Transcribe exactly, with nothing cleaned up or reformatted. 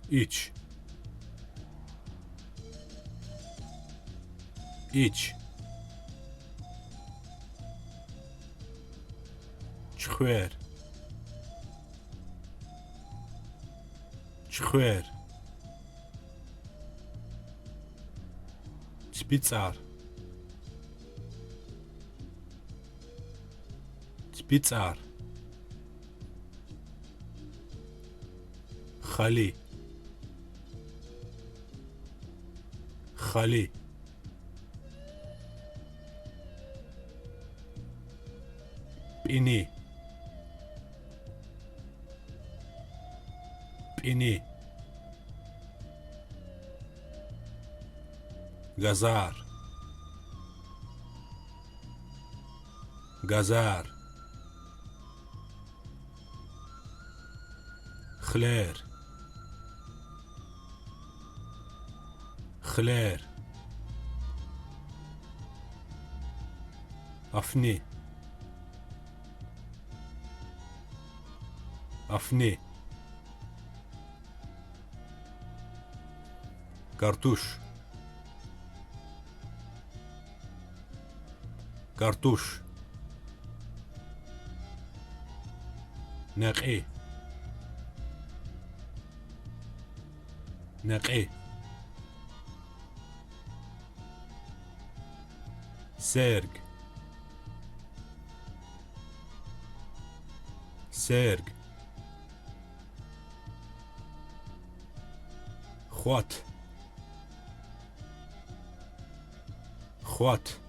Ич. Ич. Чуьхвер. Чуьхвер. ЦӀипицӀар. ЦӀипицӀар. Хали. Хали. ПӀини. ПӀини. Газар. Газар. Хилер. Хилер. Афни. Афни. Картуш. Картуш. Некьи. Некьи. Серг. Серг. Хват. Хват.